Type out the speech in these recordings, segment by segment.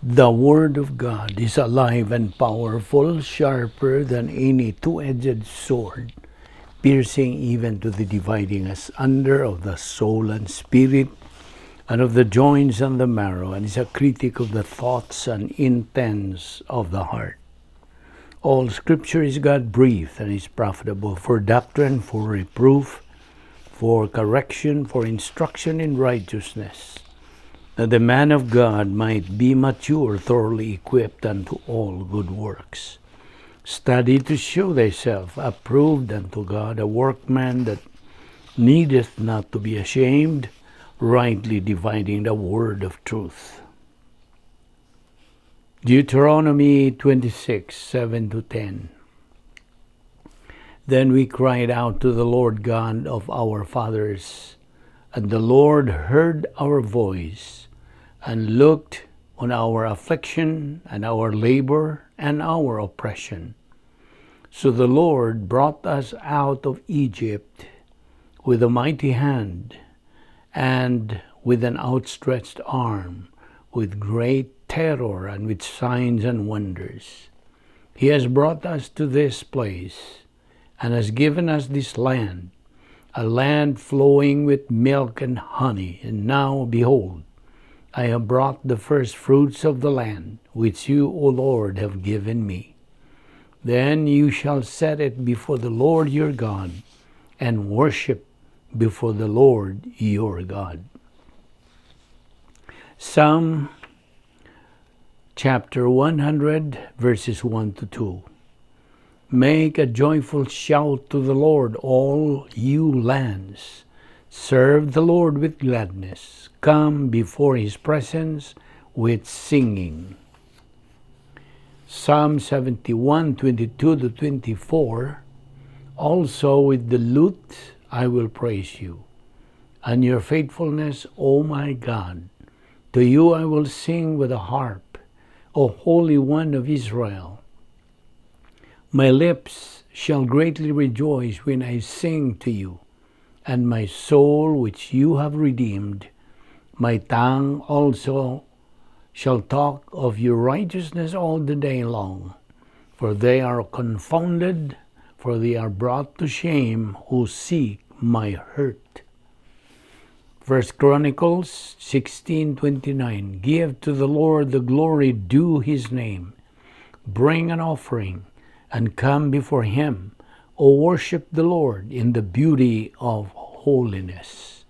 The Word of God is alive and powerful, sharper than any two-edged sword, piercing even to the dividing asunder of the soul and spirit, and of the joints and the marrow, and is a critic of the thoughts and intents of the heart. All Scripture is God-breathed and is profitable for doctrine, for reproof, for correction, for instruction in righteousness, that the man of God might be mature, thoroughly equipped unto all good works. Study to show thyself approved unto God, a workman that needeth not to be ashamed, rightly dividing the word of truth. Deuteronomy 26:7-10. Then we cried out to the Lord God of our fathers, and the Lord heard our voice and looked on our affliction and our labor and our oppression. So the Lord brought us out of Egypt with a mighty hand and with an outstretched arm, with great terror and with signs and wonders. He has brought us to this place and has given us this land, a land flowing with milk and honey. And now, behold, I have brought the first fruits of the land, which you, O Lord, have given me. Then you shall set it before the Lord your God and worship before the Lord your God. Psalm chapter 100, verses 1 to 2. Make a joyful shout to the Lord, all you lands. Serve the Lord with gladness. Come before his presence with singing. Psalm 71, 22 to 24. Also with the lute I will praise you, and your faithfulness, O my God. To you I will sing with a harp, O Holy One of Israel. My lips shall greatly rejoice when I sing to you, and my soul which you have redeemed. My tongue also shall talk of your righteousness all the day long. For they are confounded, for they are brought to shame who seek my hurt. First Chronicles 16:29. Give to the Lord the glory due his name. Bring an offering and come before him. O worship the Lord in the beauty of holiness.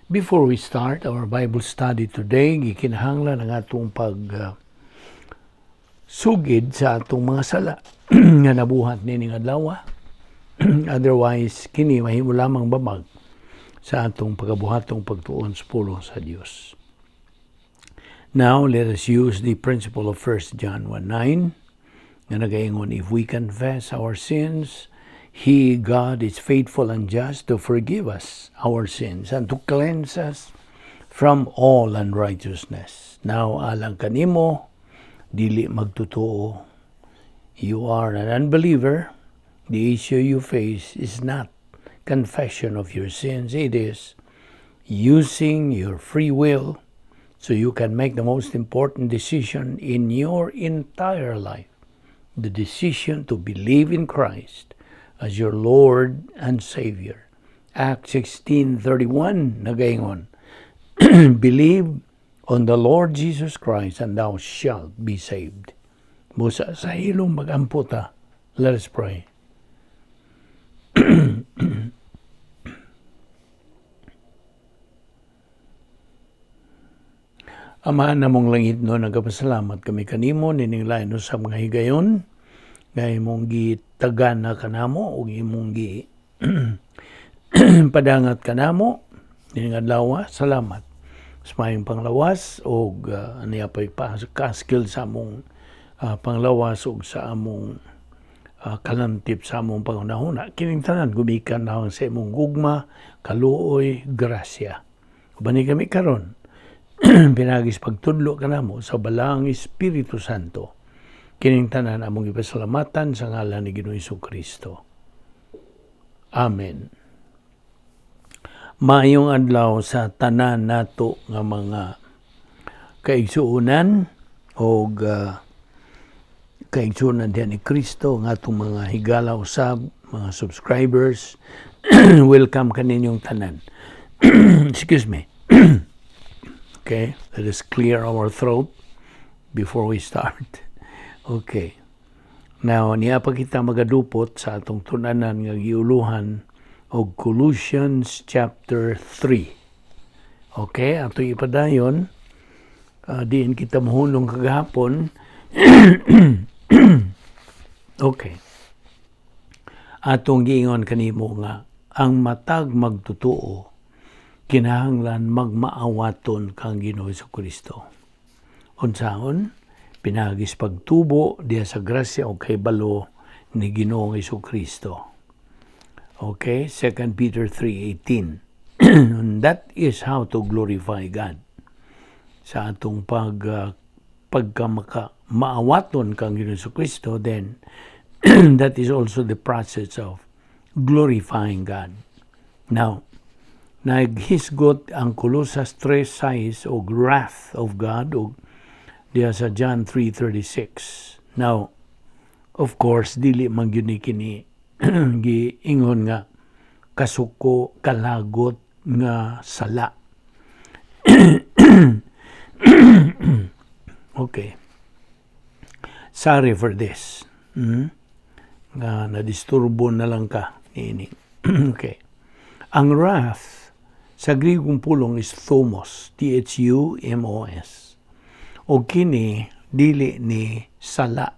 Before we start our Bible study today, gikinahanglan ang atong pag sugid sa atong mga sala nga nabuhat nining adlaw. Otherwise, kini mahimo lamang bamag sa atong pagabuhatong pagtuon sa pulong sa Dios. Now, let us use the principle of 1 John 1:9 nga nagaingon, "If we confess our sins, He, God, is faithful and just to forgive us our sins and to cleanse us from all unrighteousness." Now, alang kanimo, dili magtotoo. You are an unbeliever. The issue you face is not confession of your sins. It is using your free will so you can make the most important decision in your entire life: the decision to believe in Christ as your Lord and Savior. Acts 16:31 nagaingon, "Believe on the Lord Jesus Christ and thou shalt be saved." Busa sa hilom magampo ta. Let us pray. Ama namong langitnon, nagapasalamat kami kanimo nining lain sa mga higayon nga imong gitagana kanamo ug imong gi padangat kanamo nining adlaw. Salamat sa maayong panglawas ug niya pay kaskil sa among panglawas ug sa among kalantip sa among panghunahuna. Kining tanan gumikan na sa imong gugma, kaluoy, grasya. Ubani kami karon pinaagi sa pagtudlo kanamo sa Balaang Espiritu Santo. Kining tanan among ipasalamatan sa ngalan ni Ginoong Kristo. Amen. Maayong adlaw sa tanan nato nga mga kaigsuonan. Og kaigsunan diha ni Kristo nga atong mga higala usab, mga subscribers, welcome kaninyong tanan. Excuse me. Okay, let us clear our throat before we start. Okay. Now, niya pa kita magadupot sa atong tunanan nga giuluhan og Colossians chapter 3. Okay, ato ipadayon. Diin kita mohunong kagahapon. Okay. Atong giingon kanimo nga ang matag magtotoo kinahanglan magmaawaton kang Ginoo Kristo. Unsaon? Pinaagi sa pagtubo diha sa grasya o kahibalo ni Ginoong Kristo. Okay, 2 Peter 3:18. And that is how to glorify God. Sa atong pagka maka maawaton kang Ginoo Kristo, then that is also the process of glorifying God. Now, naghisgot ang Colosas 3:6 og wrath of God og diha sa John 3:36. Now, of course, dili man gyud ni kini giingon nga kasuko, kalagot nga sala. Okay. Sorry for this. Nga nadisturbo na lang ka niini. Okay. Ang wrath sa Grigong pulong is thumos, thumos. O kini dili ni sala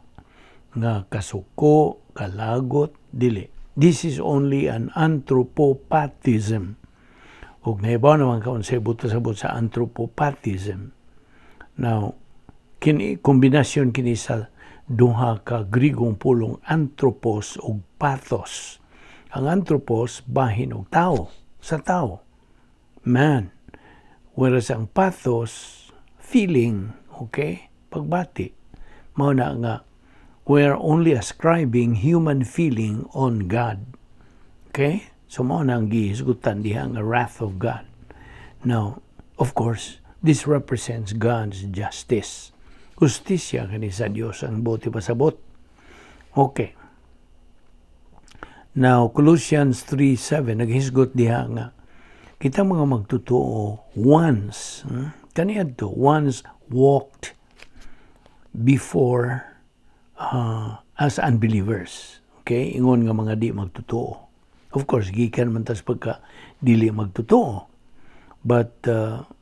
nga kasuko, kalagot, dili. This is only an anthropopathism. Ug nahibaw naman ka unsay buot pasabot sa anthropopathism. Now, kini kombinasyon kini sa duha ka Grigong pulong, anthropos ug pathos. Ang anthropos bahin og tao, sa tao, man. Whereas ang pathos, feeling, okay? Pagbati. Mao na nga we are only ascribing human feeling on God. Okay? So mao na ang gihisgutan diha nga wrath of God. Now, of course, this represents God's justice. Hustisya kani sa Dios ang buot pasabot. Okay. Now, Colossians 3:7 naghisgot diha nga kita mga magtotoo once, kaniadto once walked before as unbelievers. Okay? Ingon nga mga di magtotoo. Of course, gikan man tas pagka dili magtotoo. But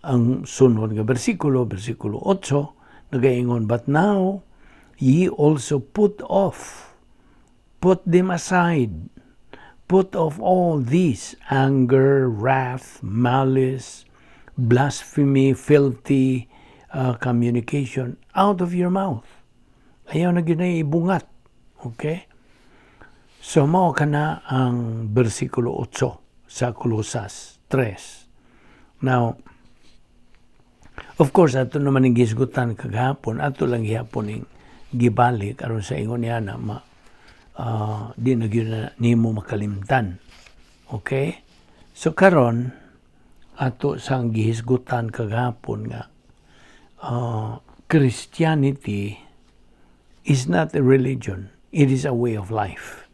ang sunod nga bersikulo, bersikulo 8, nagaingon, "But now, ye also put off, put them aside, put off all these: anger, wrath, malice, blasphemy, filthy communication out of your mouth." Ayaw na gyud ibungat. Okay? So mao kana ang bersikulo 8 sa Colosas 3. Now, of course, ato naman ang gisgutan kagahapon, ato lang gihapon ning gibalik aron sa ingon niya na di na gyud na nimo makalimtan. Okay? So karon ato sang gihisgutan kagahapon nga Christianity is not a religion. It is a way of life.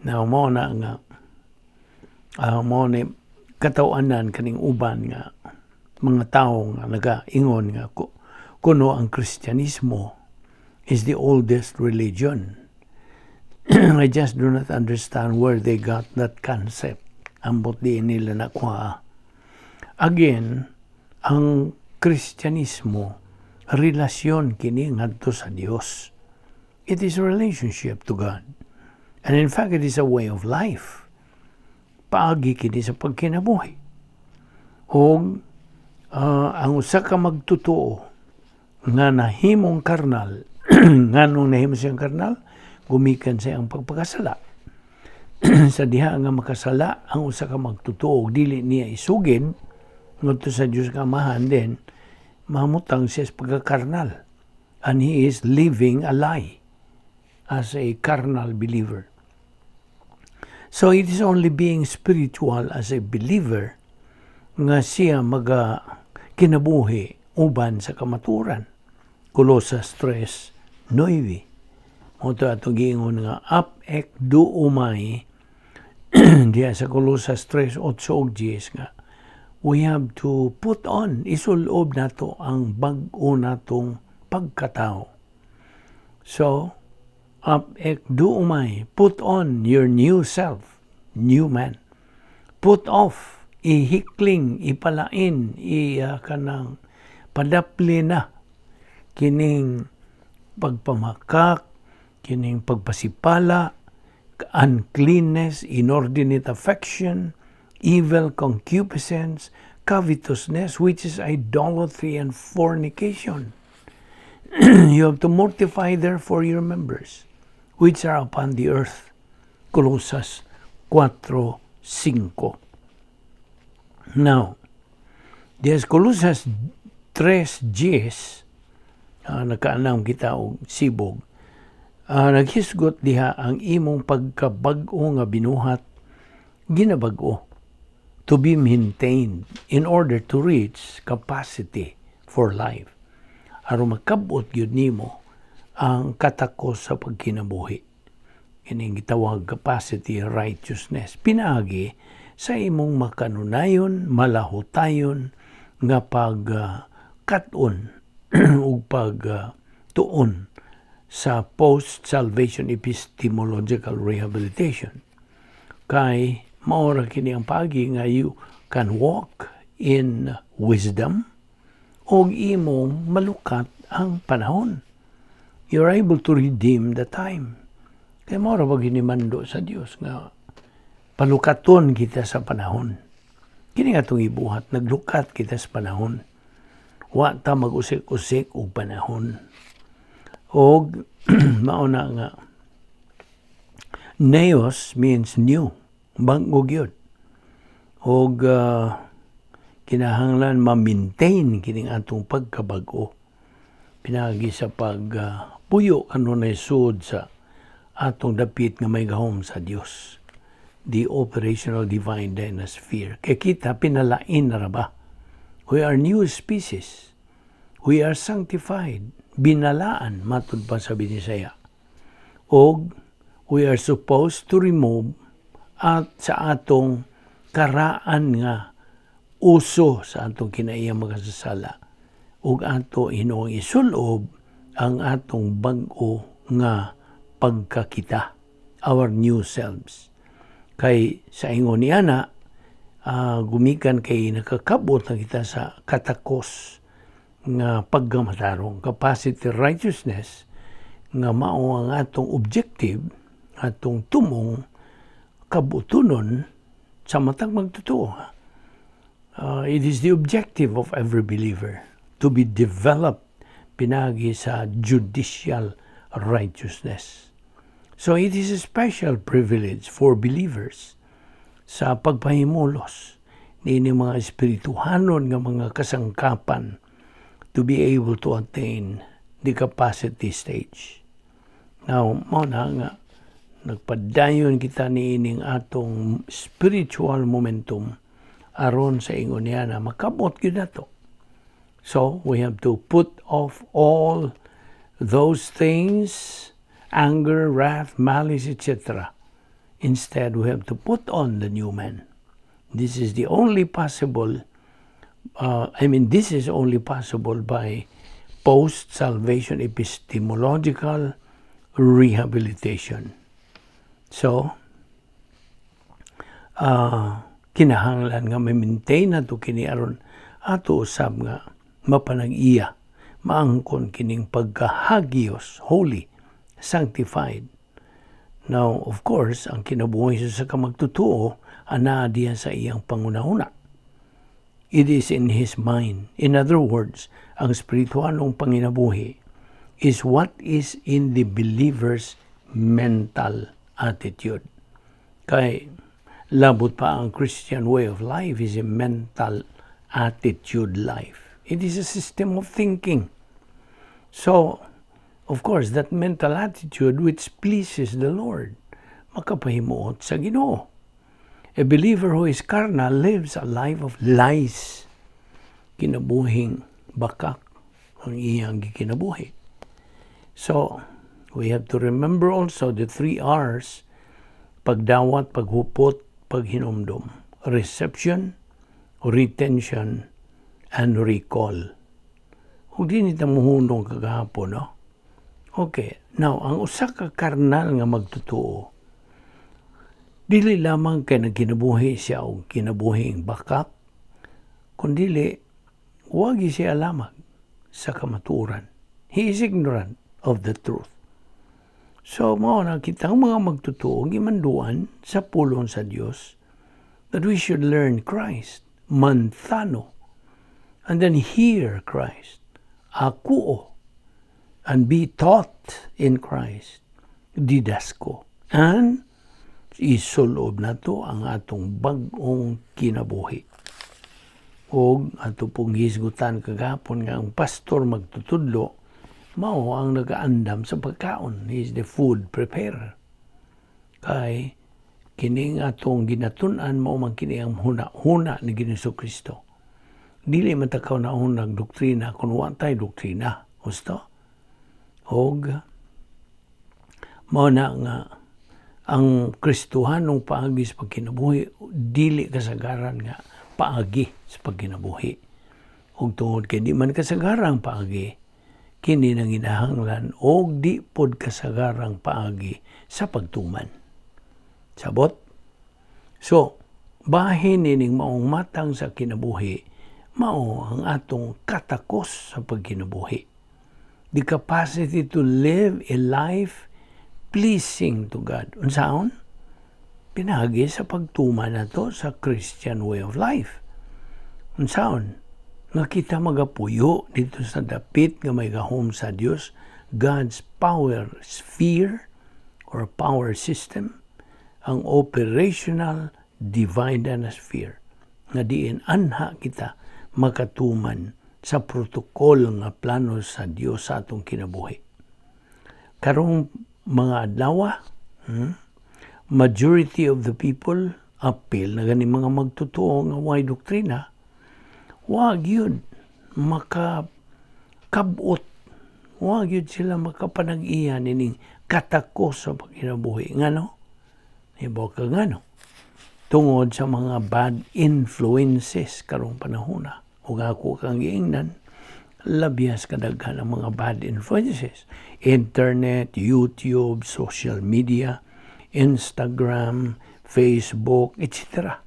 Now, mo na nga mo ni katawanan kaning uban nga mga tawo nga nagaingon nga kuno ang Kristyanismo is the oldest religion. I just do not understand where they got that concept. Ambot di nila nakuha. Again, ang Kristyanismo, relasyon kini ngadto sa Dios. It is a relationship to God. And in fact, it is a way of life. Paagi kini sa pagkinabuhi. Og ang usa ka magtotoo nga nahimong karnal, nganong nahimo siyang karnal? Gumikan sa iyang pagpakasala. Sa diha nga makasala ang usa ka magtotoo, dili niya isugid ngadto sa Dios nga Amahan, then mamutang siya sa pagkakarnal. And he is living a lie as a carnal believer. So it is only being spiritual as a believer nga siya maga kinabuhi uban sa kamaturan. Colosas 3:9. Mao to atong giingon nga ap ek duomai diya sa Colosas 3:8 ug 10 nga we have to put on, isulob nato ang bag-o natong pagkatao. So, ap ek duomai, put on your new self, new man. Put off, ihikling, ipalain, i kanang padapli na kining pagpamakak, kining pagpasipala, uncleanness, inordinate affection, evil concupiscence, covetousness, which is idolatry and fornication. You have to mortify therefore your members, which are upon the earth. Colosas 4:5. Now, des Colosas 3:10, nakaanam kita og sibog, naghisgot diha ang imong pagkabag-o nga binuhat ginabag-o to be maintained in order to reach capacity for life. Aron makabot gyud nimo ang katakos sa pagkinabuhi. Kining gitawag capacity righteousness. Pinaagi sa imong makanunayon, malahutayon nga pag kat-on ug pag tuon sa post-salvation epistemological rehabilitation. Kay mao ra kini ang paagi nga you can walk in wisdom og imong malukat ang panahon. You're able to redeem the time. Kay mao ra ba ginimando sa Dios nga palukaton kita sa panahon. Kini nga atong ibuhat, naglukat kita sa panahon. Wa ta mag-usik-usik og panahon. Og mao na nga neos means new, bag-o gyud. Og kinahanglan ma-maintain kining atong pagkabag-o pinaagi sa pag puyo kanunay sud sa atong dapit nga may gahom sa Dios, the operational divine dynasphere. Kay kita pinalain na ra ba? We are new species. We are sanctified, binalaan matud pa sa Binisaya, og we are supposed to remove at sa atong karaan nga uso sa atong kinaiyang makasasala ug ato hinuong isulob ang atong bag-o nga pagkakita, our new selves. Kay sa ingon niya na gumikan kay nakakabot na kita sa katakos nga pagkamatarong, capacity righteousness, nga mao ang atong objective, atong tumong kabutunon sa matag magtotoo. It is the objective of every believer to be developed pinagi sa judicial righteousness. So it is a special privilege for believers sa pagpahimulos niini mga espirituhanon nga mga kasangkapan to be able to attain the capacity stage. Now, mao na nga nagpadayon kita niining atong spiritual momentum aron sa ingon niya na makabot gyud nato. So, we have to put off all those things, anger, wrath, malice, etc. Instead, we have to put on the new man. This is the only possible, I mean, this is only possible by post-salvation epistemological rehabilitation. So, kinahanglan nga ma-maintain nato kini aron ato usab nga mapanag-iya, maangkon kining pagkahagios, holy, sanctified. Now, of course, ang kinabuhi sa kamagtotoo anaa diya sa iyang pangunahuna. It is in his mind. In other words, ang spiritualong panginabuhi is what is in the believer's mental attitude. Kay labot pa ang Christian way of life is a mental attitude life. It is a system of thinking. So, of course, that mental attitude which pleases the Lord, makapahimuot sa Ginoo. A believer who is carnal lives a life of lies. Kinabuhing bakak. Ang iyang gikinabuhi. So, we have to remember also the three R's: pagdawat, paghupot, paghinumdom. Reception, retention, and recall. Ug di ni ta muhunong kagahapon, no? Okay. Now, ang usa ka karnal nga magtotoo, dili lamang kay nagkinabuhi siya og kinabuhing bakak, kundili wagi siya lamag sa kamatuoran. He is ignorant of the truth. So, mao na kitang mga magtotoo, gimanduan sa pulong sa Dios that we should learn Christ, manthano, and then hear Christ, akuo, and be taught in Christ, didasko. And isulob nato ang atong bag-ong kinabuhi. Og ato pong hisgutan kagahapon nga ang pastor magtutudlo mao ang nagaandam sa pagkaon. He is the food preparer. Kay kining atong ginatun-an mao man kini ang huna-huna ni Ginoong Kristo. Dili man ta kahuna-hunag doktrina kung wa tay doktrina. Gusto? Og mao na nga ang Kristohanong paagi sa pagkinabuhi dili kasagaran nga paagi sa pagkinabuhi. Ug tungod kay di man kasagarang paagi, kini nanginahanglan og di pod kasagarang paagi sa pagtuman. Sabot? So, bahin nining maong matang sa kinabuhi, mao ang atong katakos sa pagkinabuhi. The capacity to live a life pleasing to God. Unsaon? Pinagi sa pagtuman nato sa Christian way of life. Unsaon? Nga kita magapuyo dito sa dapit nga may gahom sa Dios, God's power sphere or power system, ang operational divine sphere nga diin anha kita makatuman sa protocol nga plano sa Dios sa atong kinabuhi. Karong mga adlaw, majority of the people, apil na gani mga magtotoo nga way doktrina, wa gyud maka kabot, wa gyud sila makapanag-iya nining katakos sa pagkinabuhi. Ngano? Hibaw ka ngano? Tungod sa mga bad influences karong panahona. Ug ako kang giingnan, labias kadaghan ang mga bad influences. Internet, YouTube, social media, Instagram, Facebook, etc.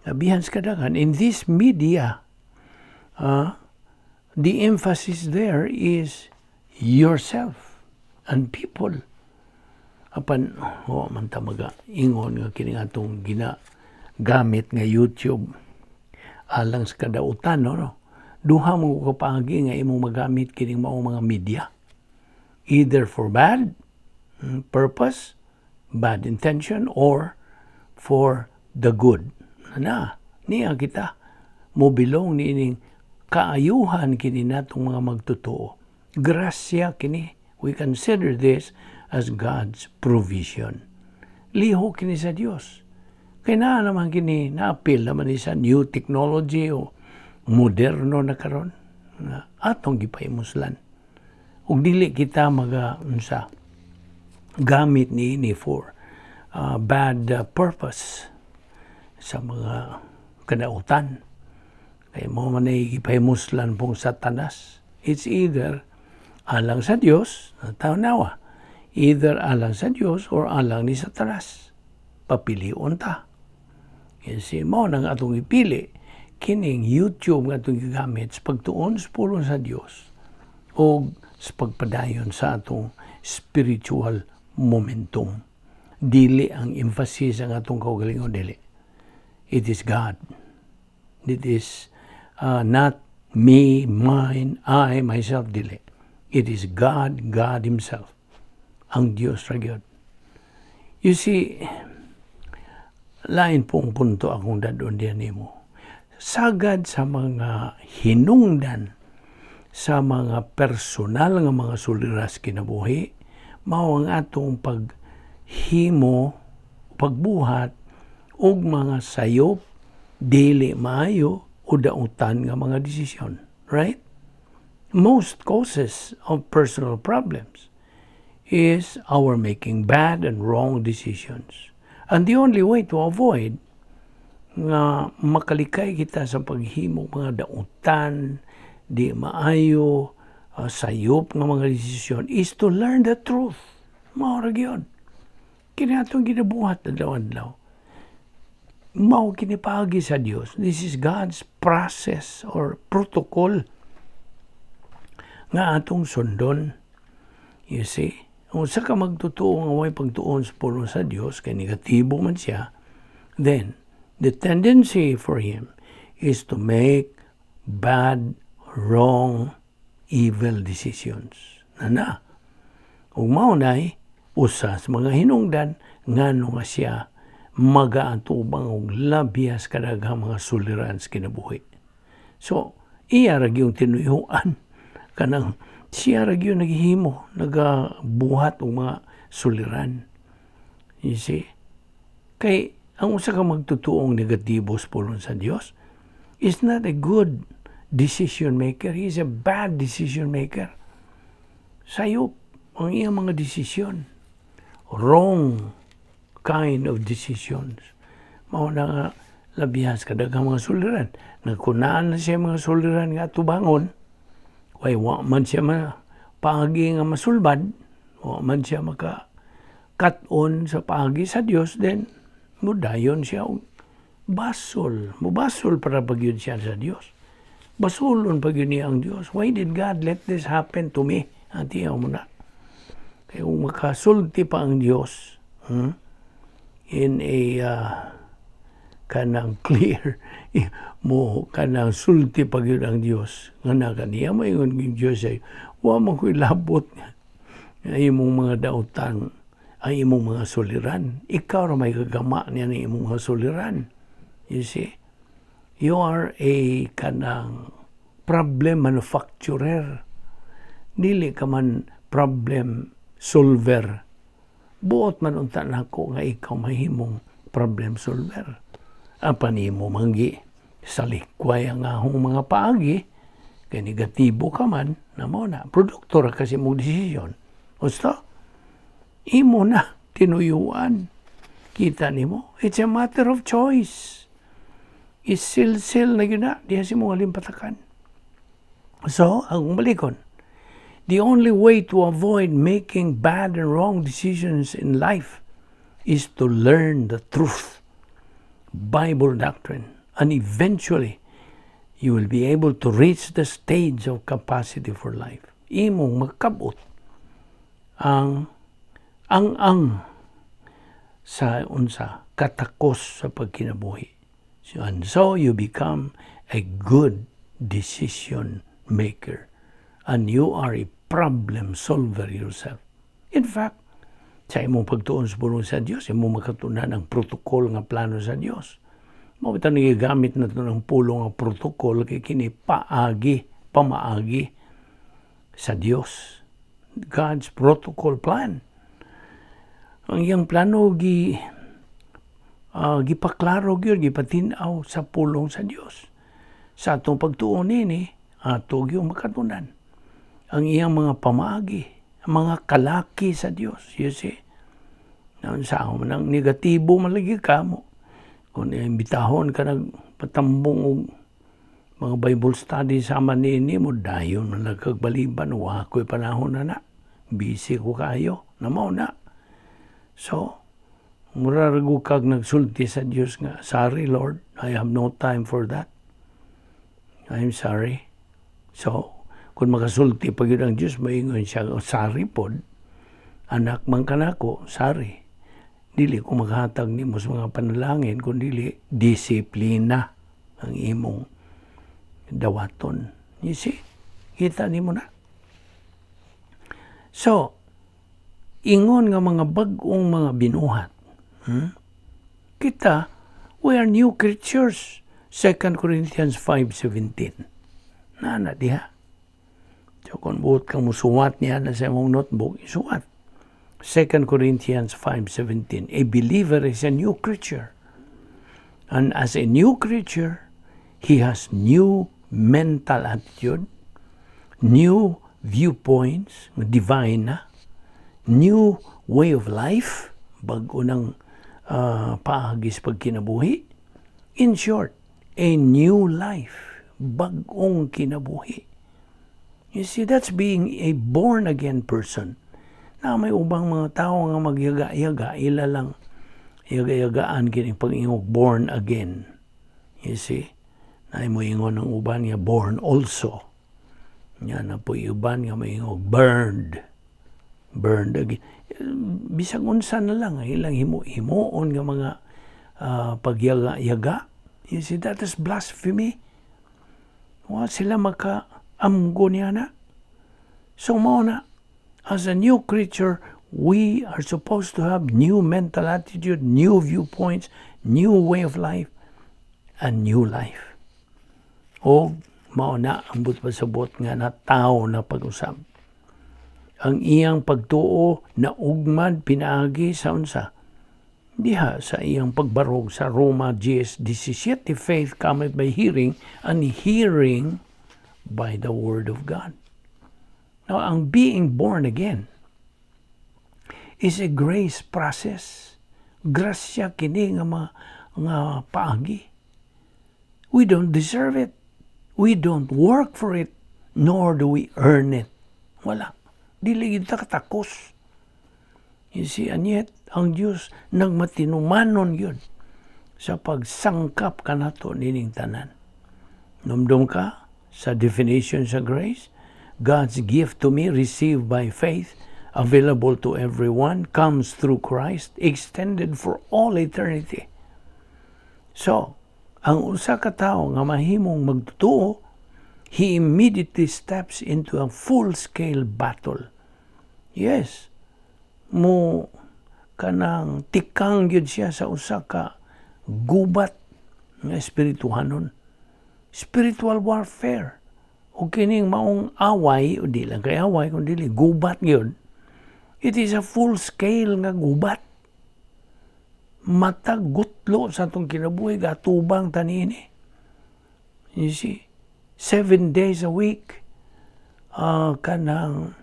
Labihan sa kadaghan. In this media, the emphasis there is yourself and people. Apan, wa man ta maga ingon nga kini atong gina gamit nga YouTube alang sa kadautan, no? Duha mo ka paagi nga imong magamit kining maong mga media. Either for bad purpose, bad intention, or for the good. Na, niya kita mobilong niining kaayuhan kini natong mga magtotoo. Grasya kini. We consider this as God's provision. Lihok kini sa Dios. Kay naa naman kini, naapil naman ni sa new technology o moderno na karon nga atong gipahimuslan. Ug dili kita maga unsa gamit niini for bad purpose sa mga kadautan. Kay mao man ay gipahimuslan pong Satanas. It's either alang sa Dios, tanawa, either alang sa Dios or alang ni Satanas. Papilion ta. Kasi mao nang atong ipili kining YouTube nga atong gigamit sa pagtuon sa pulong sa Dios o sa pagpadayon sa atong spiritual momentum. Dili ang emphasis ang atong kaugalingon, dili. It is God. It is not me, mine, I, myself, dili. It is God, God Himself. Ang Dios ra gyud. You see, lain pong punto akong dadon diyan nimo. Sagad sa mga hinungdan sa mga personal nga mga suliras kinabuhi, mao ang atong paghimo, pagbuhat og mga sayop, dili maayo o dautan nga mga desisyon. Right? Most causes of personal problems is our making bad and wrong decisions. And the only way to avoid nga makalikay kita sa paghimo mga dautan, di maayo, sayop nga mga desisyon is to learn the truth. Mao ra gyud. Kini atong ginabuhat adlaw-adlaw. Mao kini paagi sa Dios. This is God's process or protocol nga atong sundon. You see? Kung usa ka magtotoo nga way pagtuon sa pulong sa Dios, kay negatibo man siya, then the tendency for him is to make bad, wrong, evil decisions. Na na. Ug mao nay usa sa mga hinungdan ngano nga siya magaatubang og labias kadaghang mga suliran sa kinabuhi. So, iya ra gyud tinuyuan, kanang siya ra gyud naghihimo, nagabuhat og mga suliran. You see? Kay ang usa ka magtutuong negatibo sa pulong sa Dios is not a good decision maker. He is a bad decision maker. Sayop ang iyang mga desisyon. Wrong kind of decisions. Mao na nga labihas kadaghang mga suliran. Nagkunaan na siya mga suliran nga tubangon. Way wa man siya ma paagi nga masulbad, wa man siya maka kat-on sa paagi sa Dios, then mudayon siya og basol. Mubasol para pagyud siya sa Dios. Basolon pa gyud niya ang Dios. "Why did God let this happen to me?" Atiyaw mo na. Kaya kung makasulti pa ang Dios, in a kanang clear mo, kanang sulti pa gyud ang Dios nga na kaniya, maingon gyud Dios ay wa man ko'y labot nga imong mga dautan, ang imong mga suliran. Ikaw ra may gagama niya ng imong mga suliran. You see, you are a kanang problem manufacturer, dili ka man problem solver. Buot man unta nako nga ikaw mahimong problem solver, apan imo manggi salikway ang ahong mga paagi kay negatibo ka man na. Mo na produkto ra kasi mong desisyon. Gusto imo na tinuyuan. Kita nimo, it's a matter of choice. Isilsil na gyud na diha sa imong limpatakan. So ang balikon, the only way to avoid making bad and wrong decisions in life is to learn the truth, Bible doctrine, and eventually you will be able to reach the stage of capacity for life. Imong makabot ang sa unsa katakos sa pagkinabuhi. So, and so you become a good decision maker and you are a problem solver yourself. In fact, sa imong pagtuon sa pulong sa Dios, imong makatunan ang protocol nga plano sa Dios. Mao bitaw gigamit na to ng pulong nga protocol kay kini paagi, pamaagi sa Dios. God's protocol plan. Ang iyang plano gipaklaro gyud, gipatin-aw sa pulong sa Dios. Sa atong pagtuon nini, ato gyud makatunan ang iyang mga pamaagi, ang mga kalaki sa Dios. You see? Sa man ang negatibo man lagi ka mo. Kung imbitahon ka nagpatambong og mga Bible study sama niini mo, dayon man nagkagbaliban, wa ko'y panahon na na. Busy ko kayo, na mao na. So, mura ra kag nagsulti sa Dios nga, "Sorry Lord, I have no time for that. I'm sorry." So, kung makasulti pa gyud ang Dios, maingon siya, "Oh, sorry pod. Anak man kanako, sorry. Dili ko makahatag nimo sa mga panalangin kung dili disiplina ang imong dawaton." You see? Kita nimo na. So, ingon nga mga bag-ong mga binuhat. Kita, we are new creatures. 2 Corinthians 5:17. Na diha. So, kung buot kang musuwat niya na sa imong notebook, isuwat. 2 Corinthians 5:17. A believer is a new creature. And as a new creature, he has new mental attitude, New viewpoints, divine na, new way of life, bag-o ng paagi sa pagkinabuhi. In short, a new life, bag-ong kinabuhi. You see, that's being a born-again person. Na may ubang mga tao nga magyaga-yaga, ila lang yaga-yagaan kining pag-ingog born again. You see? Na mo ingon ang uban nga born also. Nga na po uban nga moingog burned. Burned again. Bisag unsa na lang ilang himuon nga mga pagyaga-yaga. You see, that is blasphemy. Wa sila maka amgo niya na. So mao na, as a new creature, we are supposed to have new mental attitude, new viewpoints, new way of life, and new life. O mao na ang buot pasabot nga na tao na pag-usab. Ang iyang pagtuo na ugmad pinaagi sa unsa? Diha sa iyang pagbarog sa Roma 10:17, "Faith cometh by hearing, and hearing by the word of God." Now, ang being born again is a grace process. Grasya kini nga mga nga paagi. We don't deserve it. We don't work for it, nor do we earn it. Wala. Dili gyud ta katakos. You see, and yet, ang Diyos nagmatinumanon yun sa pagsangkap kanato nining tanan. Numdum ka sa definition sa grace, God's gift to me received by faith, available to everyone, comes through Christ, extended for all eternity. So, ang usa ka tawo nga mahimong magtotoo, he immediately steps into a full-scale battle. Yes, mo kanang tikang gyud siya sa usa ka gubat nga espirituhanon. Spiritual warfare. O kining maong away, o di lang kay away, kun dili gubat gyud. It is a full scale nga gubat. Matag gutlo sa atong kinabuhi gatubang ta niini. You see, 7 days a week, kanang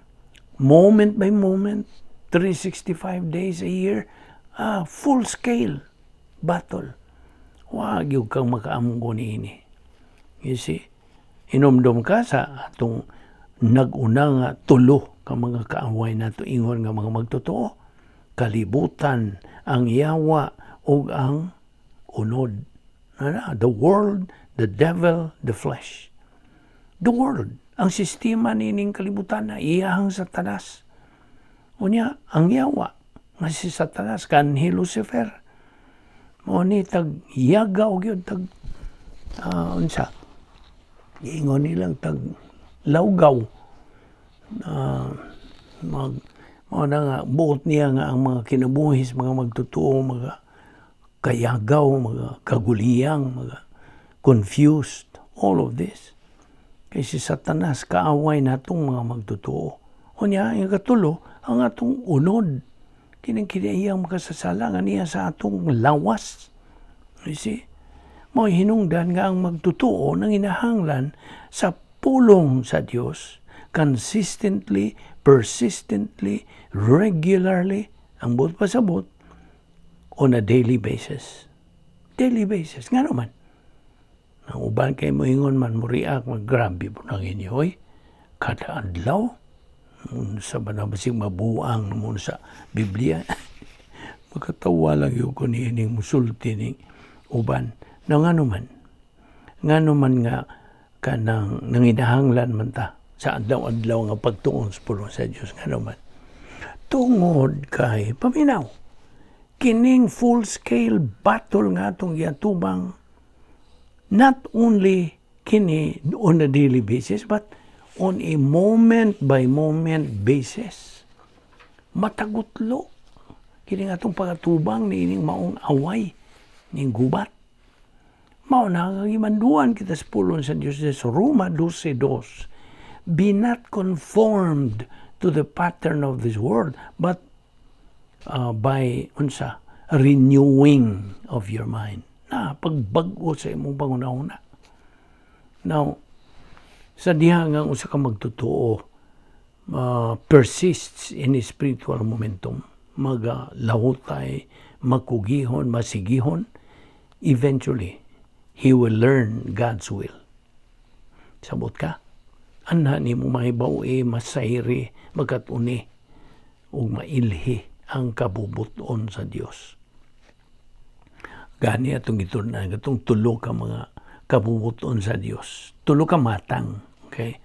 moment by moment, 365 days a year, full scale battle. Wa gyud kang makaamgo niini. You see, inumdum ka sa atong nag-una nga tulo ka mga kaaway nato ingon nga mga magtotoo: kalibutan, ang yawa ug ang unod. Ana, the world, the devil, the flesh. The world, ang sistema nining kalibutan na iyahang Satanas. Unya, ang yawa nga si Satanas kanhi Lucifer. Mao ni tag yaga og yun tag unsa? Giingon nilang tag lawgaw na mag mao na nga buot niya nga ang mga kinabuhi sa mga magtotoo mga kayagaw, mga kaguliyang, mga confused, all of this. Kay si Satanas kaaway natong mga magtotoo. Unya, ang katulo, ang atong unod. Kining kinaiyang makasasala nga niya sa atong lawas. You see? Mao hinungdan nga ang magtotoo nang inahanglan sa pulong sa Dios consistently, persistently, regularly, ang buot pasabot, on a daily basis. Daily basis. Nga naman. Ang uban kay moingon man, mo react, mag grabe po nang inyo, oy. Kada adlaw, sa ba na basig mabuang mo sa Biblia. Makatawa lang yun ko niining musulti ning uban. Na nga man nga kanang nanginahanglan man ta sa adlaw-adlaw nga pagtuon sa pulong sa Dios, nga man? Tungod kay paminaw kining full-scale battle nga atong giatubang, not only kini on a daily basis but on a moment by moment basis. Matagutlo kini nga atong pagatubang niining maong away ning gubat. Mao na nga gimanduan kita sa pulong sa Dios sa Roma 12:2, "Be not conformed to the pattern of this world, but by unsa? Renewing of your mind," na pagbag-o sa imong pangunahuna. Now, Sa diha nga ang usa ka magtotoo persists in his spiritual momentum, magalahutay, makugihon, masigihon, eventually, he will learn God's will. Sabot ka? Anha nimo mahibaw eh, masayri, magkatuni, ug mailhi ang kabubuton sa Dios. Gani atong gitun-an katong tulo ka mga kabubuton sa Dios. Tulo ka matang, okay?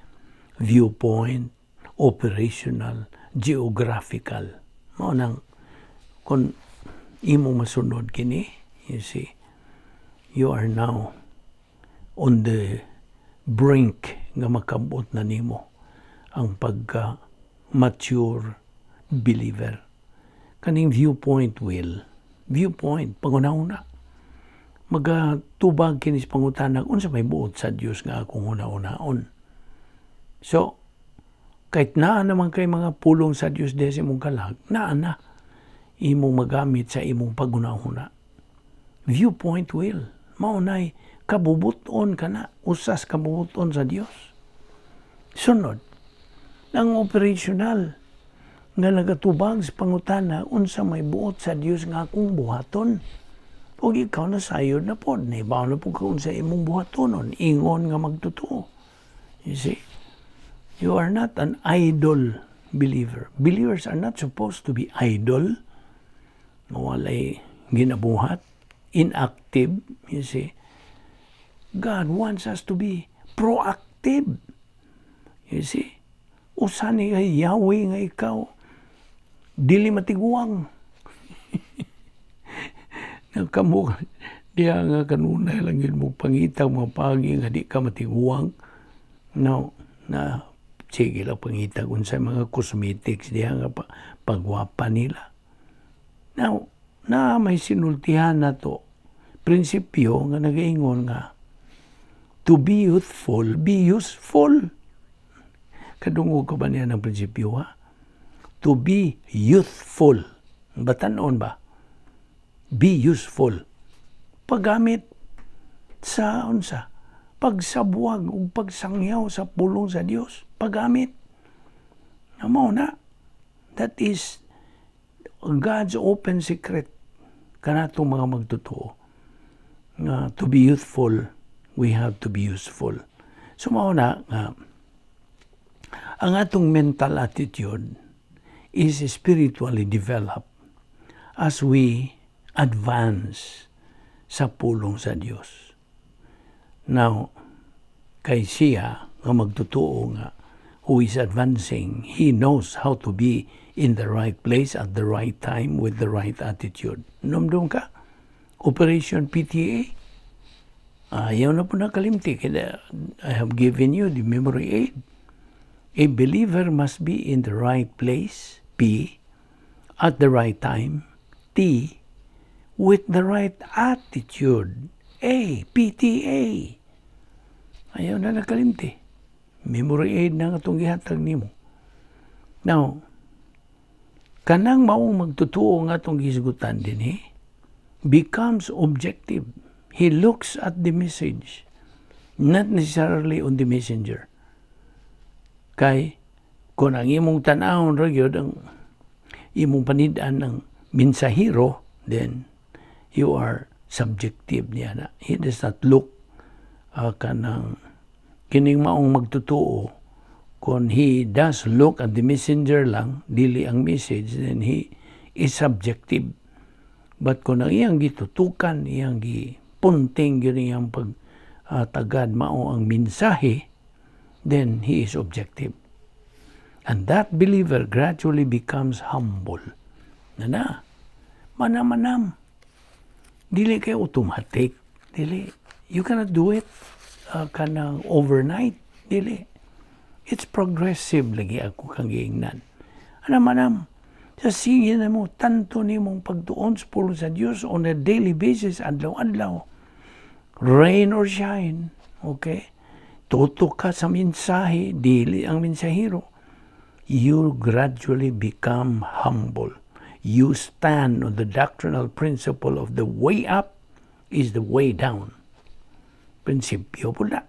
Viewpoint, operational, geographical. Mao nang kung imo masunod kini, you see, you are now on the brink nga makabot na nimo ang pagka mature believer. Kaning viewpoint will, viewpoint, pangunahuna. Magatubag kini sa pangutana unsa may buot sa Dios nga akong huna-hunaon. So, kahit naa naman kay mga pulong sa Dios diha sa imong kalag, naa na imong magamit sa imong paghuna-huna. Viewpoint will. Mao nay kabubuton kana, usas kabubuton sa Dios. Sunod, ang operational nga nagatubag sa pangutana unsa may buot sa Dios nga akong buhaton. Ug ikaw na sayod na pod, nahibaw na pod ka unsa imong buhatonon, ingon nga magtotoo. You see, you are not an idle believer. Believers are not supposed to be idle. Walay ginabuhat, inactive, you see. God wants us to be proactive. You see? Usa ni kay Yahweh nga ikaw dili matiguang. Kamo diha nga kanunay lang yun mo pangita mga pagi nga di ka matiguang. No, na sige lang pangita kung sa mga cosmetics diha nga pagwapa nila. Now, na may sinultihan na to prinsipyo nga nagaingon nga to be youthful, be useful. Kadungog ka ba niya ng prinsipyo, ha? To be youthful. Batanon ba? Be useful. Paggamit sa unsa? Pagsabwag ug pagsangyaw sa pulong sa Dios. Paggamit. Mao na. That is God's open secret kanatong mga magtotoo. Nga to be youthful, we have to be useful. So mao na nga ang atong mental attitude is spiritually developed as we advance sa pulong sa Dios. Now, kay siya nga magtotoo nga who is advancing, he knows how to be in the right place at the right time with the right attitude. Numdum ka? Operation PTA. Ayaw na po nakalimti. Kaya I have given you the memory aid. A believer must be in the right place, P, at the right time, T, with the right attitude, A, PTA. Ayaw na nakalimti. Memory aid na nga itong gihatag nimo. Now, kanang maong magtotoo nga itong gisgutan din eh, becomes objective. He looks at the message, not necessarily on the messenger. Kay, kung ang imong tan-awon ra gyud ang imong panid-an ng mensahero, then you are subjective niya na. He does not look kanang kining maong magtotoo. Kung he does look at the messenger lang, dili ang message, then he is subjective. But kung ang iyang gitutukan, iyang gipunting yun iyang pag tagad mao ang mensahe, then he is objective. And that believer gradually becomes humble. Na na, manam-manam. Dili kay automatic. Dili. You cannot do it kanang overnight. Dili. It's progressive lagi ako kang giingnan. Ano manam, sa sige na mo, tanto nimong pagtuon sa pulong sa Dios on a daily basis, adlaw-adlaw. Rain or shine, okay? Tutok ka sa mensahe, dili ang mensahero. You gradually become humble. You stand on the doctrinal principle of the way up is the way down. Prinsipyo po na.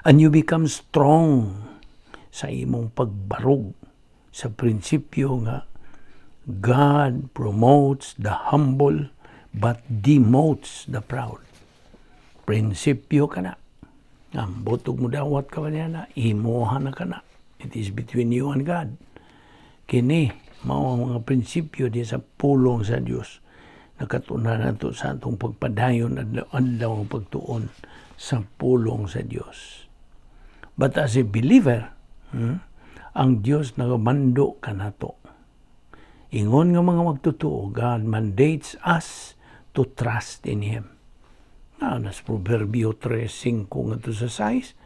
And you become strong sa imong pagbarog sa prinsipyo nga God promotes the humble but demotes the proud. Prinsipyo kana. Ambot og mudawat ka ba niya na, imuha na kana. It is between you and God. Kini, mao ang mga prinsipyo di sa pulong sa Dios. Nakatunan nato sa atong pagpadayon adlaw-adlaw ang pagtuon sa pulong sa Dios. But as a believer, ang Dios nagamando kanato. Ingon nga mga magtotoo, God mandates us to trust in Him. Na, nas Proverbio 3:5 ngadto sa 6,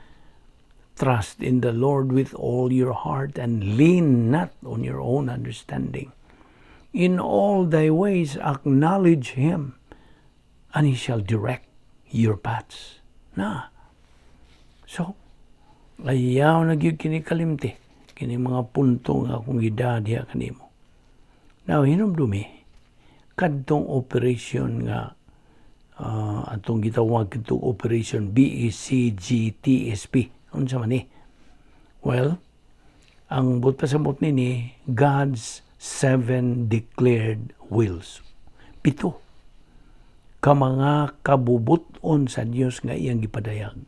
"Trust in the Lord with all your heart and lean not on your own understanding. In all thy ways acknowledge Him, and He shall direct your paths." Na. So, ayaw na gyud kini kalimti. Kini mga punto nga akong gida diha kanimo. Now, hinumdumi, kadtong operation nga atong gitawag kadtong operation BECGTSP. Unsa man ni? Well, ang buot pasabot nini, God's seven declared wills. Pito ka mga kabubuton sa Dios nga iyang gipadayag.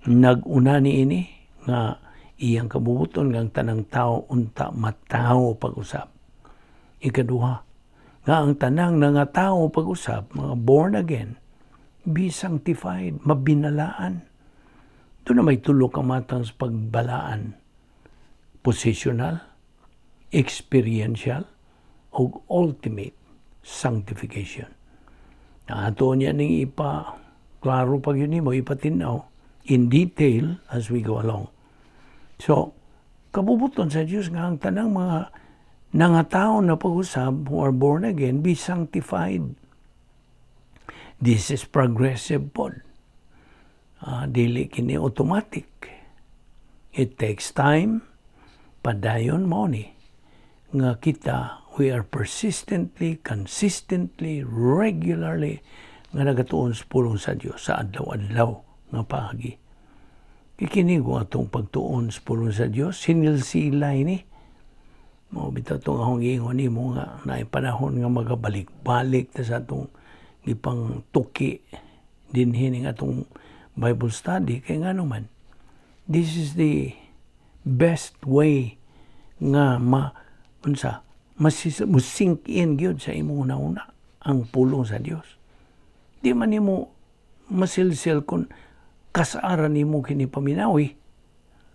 Nag-una ni ini nga iyang kabubuton nga ang tanang tao unta matawo pag-usab. Ikaduha, nga ang tanang nangatawo pag-usab, mga born again, be sanctified, mabinalaan. Duna may tulo ka matang sa pagbalaan. Positional, experiential, o ultimate sanctification. Ato niya ning ipa klaro pag yun mo ipatinaw in detail as we go along. So, kabubuton sa Diyos nga ang tanang mga nangatao na pag-usab who are born again be sanctified. This is progressive pod. Dili kini automatic. It takes time, padayon mo ni nga kita, we are persistently, consistently, regularly nga nagatuon sa pulong sa Dios sa adlaw-adlaw nga paagi. Kini kung atong pagtuon sa pulong sa Dios, sinilsilay ni. Mao bitaw itong akong giingon nimo nga naay panahon nga magabalik-balik ta sa atong gipang tuki dinhi ning atong Bible study, kay ngano man, this is the best way nga ma unsa masis mo sink in gyud sa imong una-una ang pulong sa Dios. Di man nimo masilsil kung kasara nimo kini paminawi.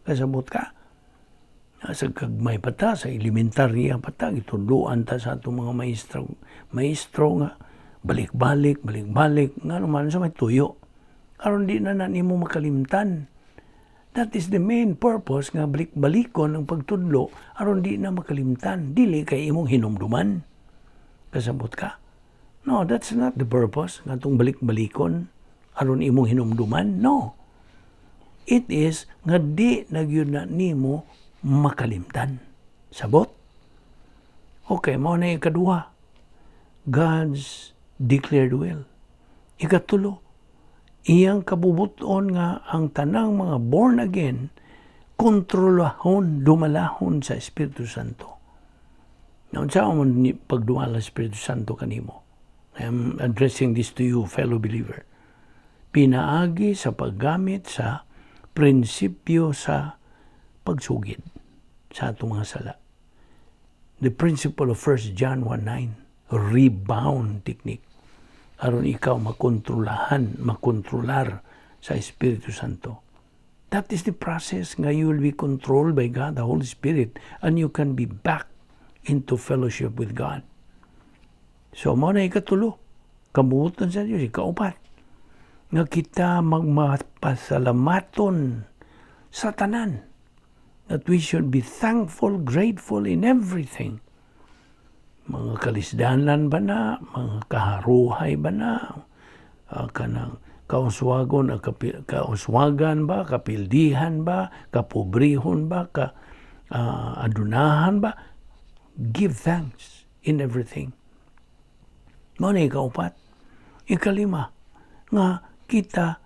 Kasabot ka? Sa kagmay pa ta, sa elementarya pa ta, gitudloan ta sa atong mga maestro, maestro nga balik-balik, balik-balik, nga naman sa may tuyo. Aron di na na nimo makalimtan. That is the main purpose nga balik-balikon ang pagtudlo aron di na makalimtan. Dili kay imong hinumduman. Kasabot ka? No, that's not the purpose nga atong balik-balikon aron imong hinumduman. No. It is nga di na gyud na nimo makalimtan. Sabot? Okay, mao na ikaduha. God's declared will. Ikatulo, iyang kabubuton nga ang tanang mga born again kontrolahon, dumalahon sa Espiritu Santo. Now, unsa man ni pagdumala sa Espiritu Santo kanimo? I am addressing this to you, fellow believer. Pinaagi sa paggamit sa prinsipyo sa pagsugid sa atong mga sala. The principle of 1 John 1:9, rebound technique. Aron ikaw makontrolahan, makontrolar sa Espiritu Santo. That is the process nga you will be controlled by God, the Holy Spirit, and you can be back into fellowship with God. So, mao na ikatulo. Kabubuton sa Diyos, ikaupat. Nga kita magmapasalamaton sa tanan. That we should be thankful, grateful in everything. Mga kalisdanan ba na, mga kaharuhay ba na, kanang kauswagon, kauswagan ba, kapildihan ba, kapobrehon ba, ka adunahan ba, give thanks in everything. Mao na ikaupat. Ikalima, nga kita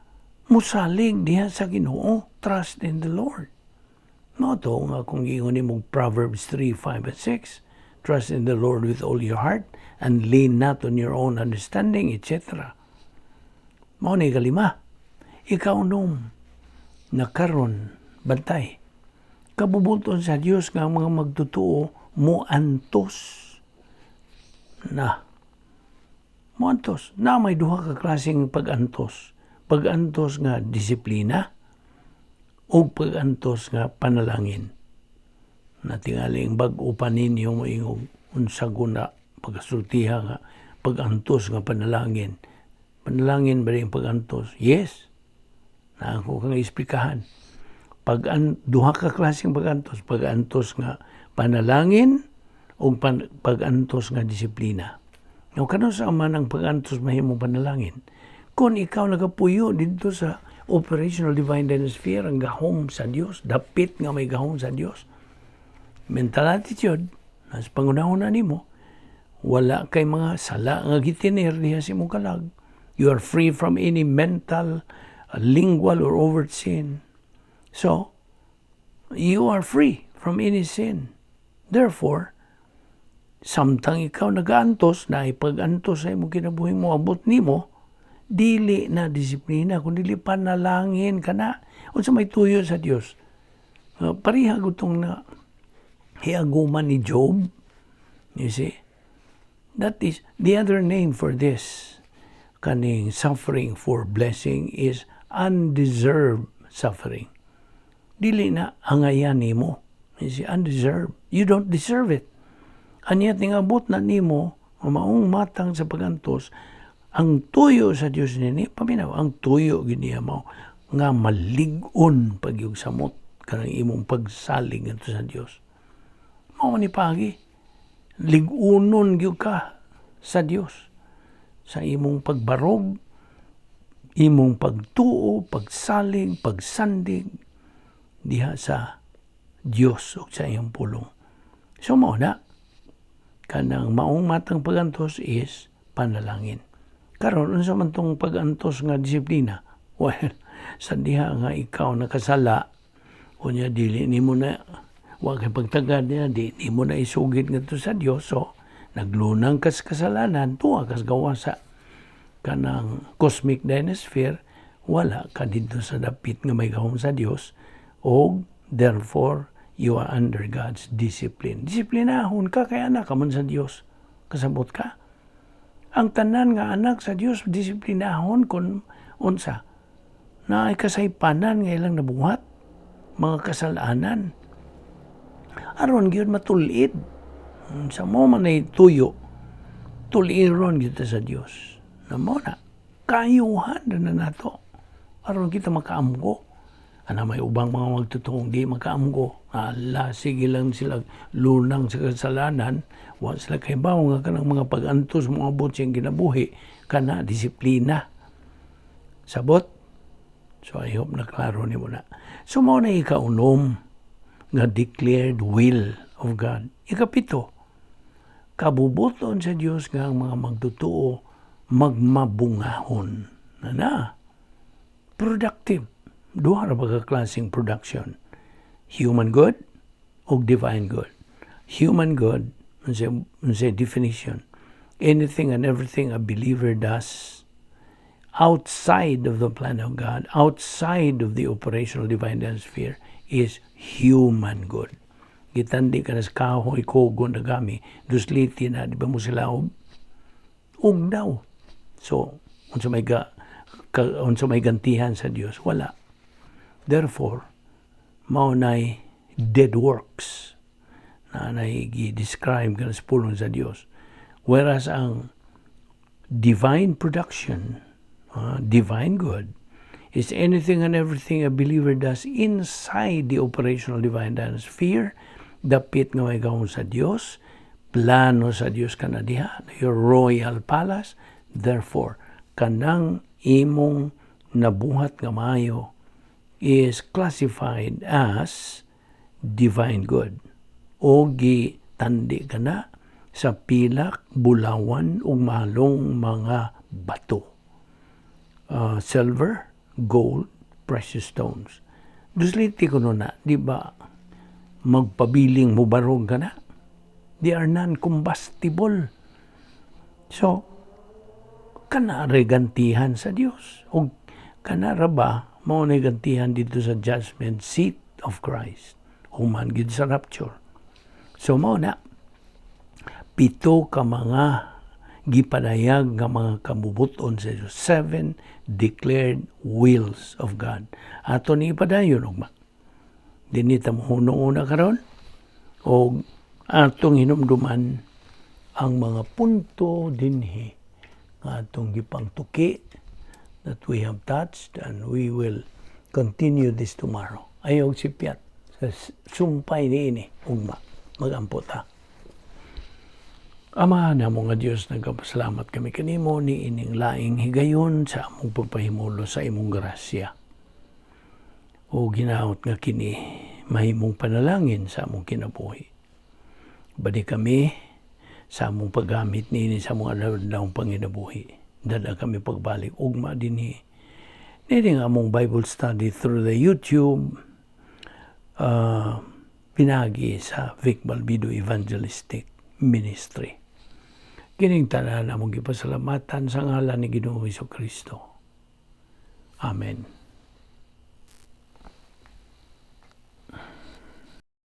Musalig diha sa Ginoo, trust in the Lord. Mao to nga kung giingon nimo Proverbs 3, 5 and 6, trust in the Lord with all your heart and lean not on your own understanding, etc. Mao ni kalima. Ikaunom na karon, bantay. Kabubuton sa Dios nga ang mga magtotoo mo antos na. Moantos. Na may duha ka klaseng pag-antos. Pag-antos nga disiplina o pag-antos nga panalangin. Na tingaling bag-o pa ninyo moingog unsa guna pagkasultiha nga pag-antos nga panalangin. Panalangin ba rin pag-antos? Yes. Na ako kang esplikahan. Pag duha ka klaseng pag-antos, pag-antos nga panalangin o pag-antos nga disiplina. No, kanus-a man ang pag-antos mahimong panalangin? Kung ikaw nagapuyo didto sa operational divine sphere, ang gahom sa Dios, dapit nga may gahom sa Dios. Mental attitude, nas pangunahon na nimo, wala kay mga sala nga gitiner diha sa imong kalag. You are free from any mental, lingual, or overt sin. So, you are free from any sin. Therefore, samtang ikaw nagaantos, na ipag-antos sa imong kinabuhi mo, abot nimo, dili na disiplina, kung dili panalangin ka na. Unsa may tuyo sa Dios? Pareha gutong na hiaguman ni Job. You see? That is the other name for this kaning suffering for blessing is undeserved suffering. Dili na angayan nimo. You see, undeserved. You don't deserve it. And yet, ningabot na nimo, maong matang sa pagantos, ang tuyo sa Dios nini, paminaw, ang tuyo giniya mo, nga malig-on pagyug samot kanang imong pagsalig ngadto sa Dios. Mao ni pagi. Lig-unon gyud ka sa Dios sa imong pagbarog, imong pagtuo, pagsalig, pagsandig diha sa Dios ug sa iyang pulong. So mao na kanang maong matang pagantos is panalangin. Karon, unsa man tong pagantos nga disiplina? Well, sa diha nga ikaw nakasala, unya dili nimo na, wa kay pagtagad niya, di nimo na isugid ngadto sa Dios, so naglunang kas kasalanan, tuwa kas gawa sa kanang cosmic dynasphere, wala ka didto sa dapit nga may gahom sa Dios, og therefore you are under God's discipline. Disiplinahon ka kay anak ka man sa Dios. Kasabot ka? Ang tanan nga anak sa Dios disiplinahon kung unsa na ay kasaypanan nga ilang nabuhat, mga kasalanan. Aron gyud matulid. Sa mo man ay tuyo, tuliron gyud ta sa Dios. Na mo na, kayuhan na nato. Aron kita makaamgo. Ana may ubang mga magtutuong di makaamgo. Ala, sige lang sila lunang sa kasalanan. Wa sila kay nga kanang mga pag-antos mo abot siyang kinabuhi. Kana disiplina. Sabot? So I hope na klaro nimo na. So mao na ikaunom nga declared will of God. Ikapito, kabubuton sa Dios nga ang mga magtotoo magmabungahon. Na na, productive. Duha ra ba ka klaseng production? Human good o divine good. Human good, unsay definition? Anything and everything a believer does outside of the plan of God, outside of the operational divine sphere, is human good. Gitandi ka na sa kahoy, kugon na gami, dusliti na, di ba mo sila og daw. So, unsa may gantihan sa Dios? Wala. Therefore, mao nay dead works na nay gi-describe ka sa pulong sa Dios. Whereas ang divine production, divine good, is anything and everything a believer does inside the operational divine sphere, dapit nga may gahom sa Dios, plano sa Dios kana diha, your royal palace. Therefore, kanang imong nabuhat nga maayo is classified as divine good. O gitandi ka na sa pilak, bulawan ug mahalong mga bato. Silver, Gold, precious stones. Dusliti ko na, di ba, magpabiling mubarog ka na? They are non-combustible. So, kana gantihan sa Dios. O kana ra ba mao na gantihan dito sa judgment seat of Christ human gid sa rapture? So mao na pito ka mga gipadayag nga mga kabubuton sa Dios, seven declared wills of God. Ato ni ipadayon ugma. Dinhi ta mohunong una karon og atong hinumduman ang mga punto dinhi nga atong gipangtuki, that we have touched, and we will continue this tomorrow. Ayaw sipyat sa sumpay niini ugma. Magampo ta. Ama namo nga Dios, nagapasalamat kami kanimo ni ining laing higayon sa among pagpahimulo sa imong grasya. O ginaot nga kini mahimong panalangin sa among kinabuhi. Bani kami sa among paggamit niini sa among adlaw panginabuhi. Dala kami pagbalik ugma dinhi. Niini nga among Bible study through the YouTube, pinagi sa Vic Balbido Evangelistic Ministry. Kining tanan among gipasalamatan sa ngalan ni Ginoong Kristo. Amen.